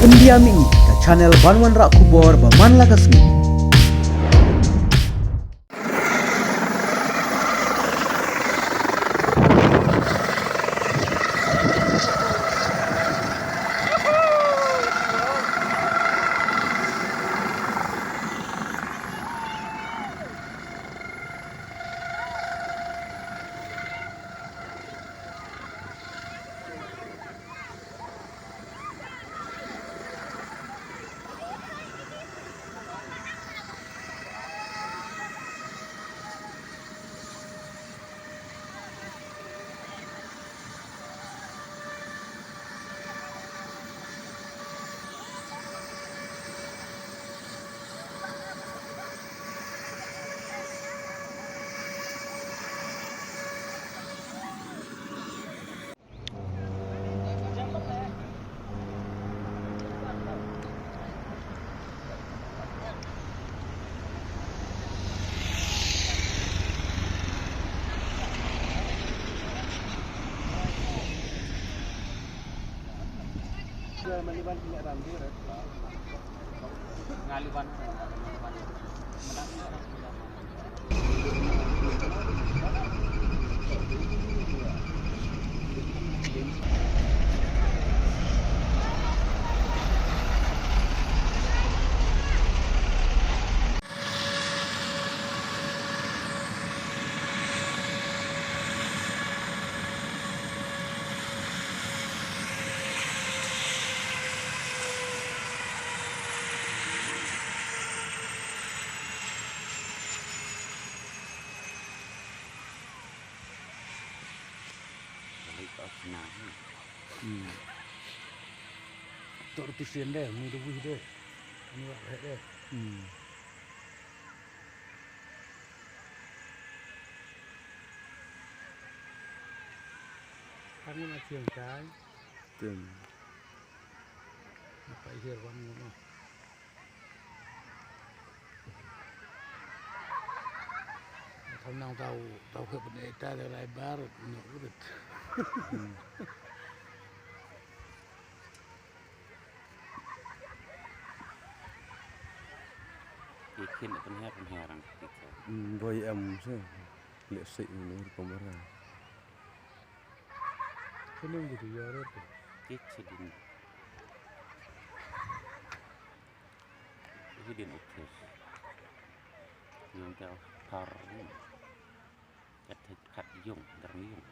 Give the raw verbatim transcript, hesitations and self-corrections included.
Pyndiam ïa ngi ka channel ban wanrah khubor ba man la ka sngi. Hmm. Tor tu sien de, mu tu buih de. Ani wak rek de. Hmm. Kan ni ma chiang kai. Tim. Maka ihir wan ngono. Kam nang tau, tau khe pene ta de lai bar, no urit. Hmm. Ikin pynher pynher ang kita. Hmm, boy em se. Lek sik ni rukom orang. Kini gitu ya, Rep. Kecil ini. Ini dia oke. Yung kau tar. Kat kat yung, darang yung.